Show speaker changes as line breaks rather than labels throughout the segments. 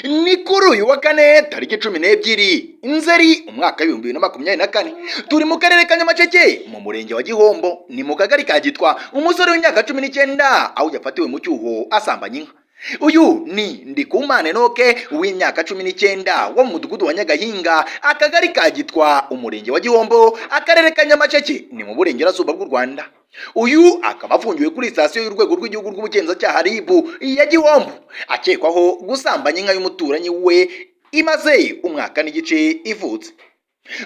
Ni kuri uyu wa kane, tariki 12 Nzeri, umwaka w'2024. Turi mu karere ka Nyamasheke, mu murenge wa Gihombo, ni mu kagari ka Gitwa. Umusore w'imyaka 19 aho yafatiwe mu cyuho asambanya inka. Uyu ni Ndikumana Enoke w'imyaka 19 wo mu mudugudu wa Nyagahinga, akagari ka Gitwa, umurenge wa Gihombo, akarere ka Nyamasheke, ni mu burengerazuba bw'u Rwanda. Uyu akaba afungiwe kuri sitasiyo y'urwego rw'igihugu rw'ubugenzacyaha, RIB ya Gihombo, akekwaho gusambanya inka y'umuturanyi we imaze umwaka n'igice ivutse.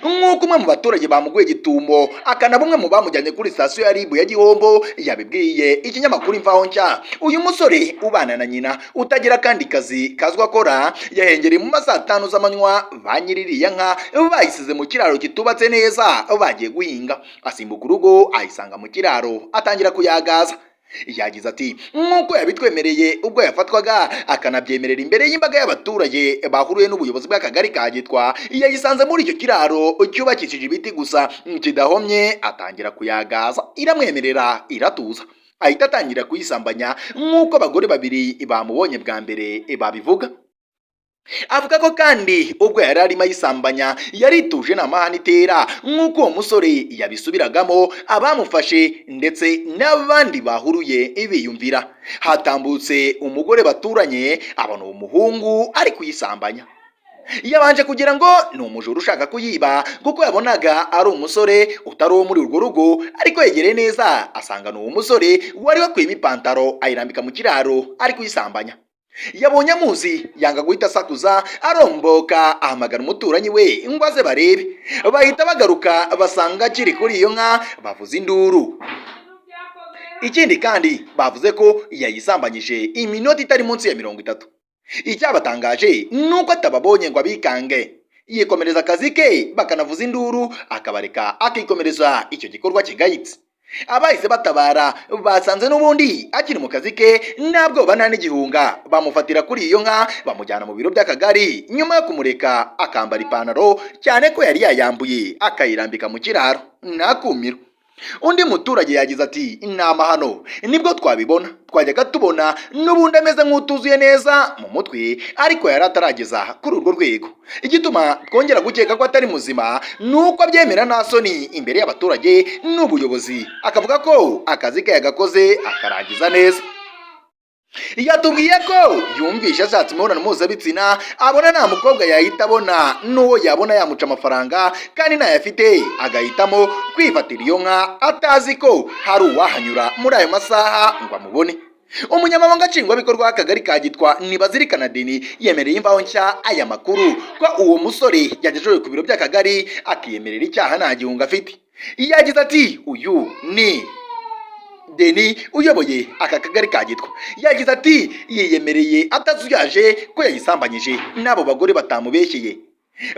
Nk'uko umwe mu baturage bamuguye gitumo, akanaba umwe mu bamujyanye kuri sitasiyo ya RIB ya Gihombo yabibwiye ikinyamakuru Imvaho Nshya, uyu musore ubana na nyina, utagira akandi kazi kazwi akora, yahengereye mu ma saa 5 z'amanywa, ba nyir'iriya nka bayisize mu kiraro kitubatse neza bagiye guhinga, asimbuka urugo ayisanga mu kiraro atangira kuyagaza. Yagize ati: "Nk'uko yabitwemereye ubwo yafatwaga, akanabyemerera imbere y'imbaga y'abaturage bahuriye n'ubuyobozi bw'akagari ka Gitwa, yayisanze muri icyo kiraro cyubakishije ibiti gusa kidahomye, atangira kuyagaza, iramwemerera iratuza, ahita atangira kuyisambanya nk'uko abagore babiri bamubonye bwa mbere babivuga." Avuga ko kandi ubwo yari arimo ayisambanya yarituje, nta mahane itera, nk'uko uwo musore yabisubiragamo abamufashe ndetse n'abandi bahuruye biyumvira. Hatambutse umugore baturanye, abona uwo muhungu ari kuyisambanya. Yabanje kugira ngo ni umujura ushaka kuyiba, kuko yabonaga ari umusore utari uwo muri urwo rugo, ariko yegereye neza asanga ni uwo musore wari wakuyemo ipantaro ayirambika mu kiraro ari kuyisambanya. Yabonye amuzi, yanga guhita asakuza, aromboka ahamagara umuturanyi we ngo aze barebe. Bahita bagaruka basanga akiri kuri iyo nka, bavuza induru. Ikindi kandi, bavuze ko yayisambanyije iminota itari munsi ya 30. Icyabatangaje ni uko atababonye ngo abikange, yikomereza akazi ke, bakanavuza induru akabareka akikomereza icyo gikorwa kigayitse. Abahise batabara basanze n'ubundi akiri mu kazi ke, nta bwoba nta n'igihunga, bamufatira kuri iyo nka bamujyana mu biro by'akagari, nyuma yo kumureka akambara ipantaro, cyane ko yari yayambuye akayirambika mu kiraro. Nakumiro. Undi muturage yagize ati: "Ni amahano, nibwo twabibona. Twajyaga tubona n'ubundi ameze nk'utuzuye neza mu mutwe, ariko yari atarageza kuri urwo rwego. Igituma twongera gukeka ko atari muzima ni uko abyemera nta soni imbere y'abaturage n'ubuyobozi, akavuga ko akazi ke yagakoze akarangiza neza. Yatubwiye ko yumvishe ashatse imibonano mpuzabitsina, abona nta mukobwa yahita abona, n'uwo yabona yamuca amafaranga kandi ntayafite, agahitamo kwifatira iyo nka atazi ko hari uwahanyura muri ayo masaha ngo amubone." Umunyamabanga nshingwabikorwa w'akagari ka Gitwa, Ntibazirikana Deni, yemereye Imvaho Nshya aya makuru, ko uwo musore yagejejwe ku biro by'akagari akiyemerera icyaha nta gihunga afite. Yagize ati: "Uyu ni Deni uyoboye aka kagari ka Gitwa. Yagize ati: 'Yiyemereye atazuyaje ko yayisambanyije, n'abo bagore batamubeshyeye.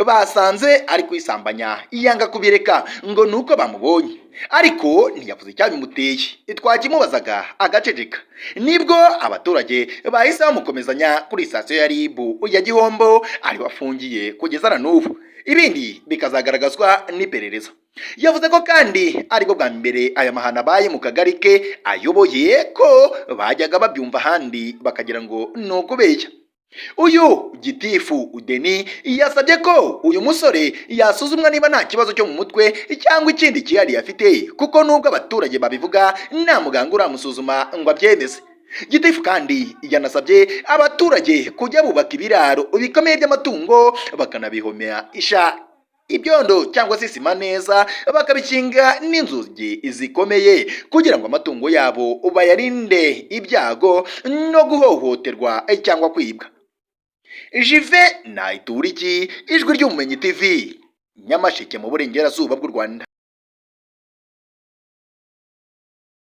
Basanze ari kuyisambanya yanga kubireka ngo ni uko bamubonye, ariko ntiyavuze icyabimuteye. Twakimubazaga agaceceka. Nibwo abaturage bahise bamukomezanya kuri sitasiyo ya RIB ya Gihombo, ariho afungiye kugeza na n'ubu, ibindi bikazagaragazwa n'iperereza.'" Yavuze ko kandi aribwo bwa mbere aya mahano abaye mu kagari ke ayoboye, ko bajyaga babyumva ahandi bakagira ngo ni ukubeshya. Uyu gitifu Udeni yasabye ko uyu musore yasuzumwa niba nta kibazo cyo mu mutwe cyangwa ikindi cyihariye afite, kuko nubwo abaturage babivuga nta muganga uramusuzuma ngo abyemeze. Gitifu kandi yanasabye abaturage kujya bubaka ibiraro bikomeye by'amatungo, bakanabihomera isha ibyondo cyangwa se sima neza, bakabikinga n'inzugi zikomeye, kugira ngo amatungo yabo bayarinde ibyago no guhohoterwa cyangwa kwibwa. Jive Nayituriki, Ijwi ry'Ubumenyi TV, Nyamasheke mu burengerazuba bw'u Rwanda.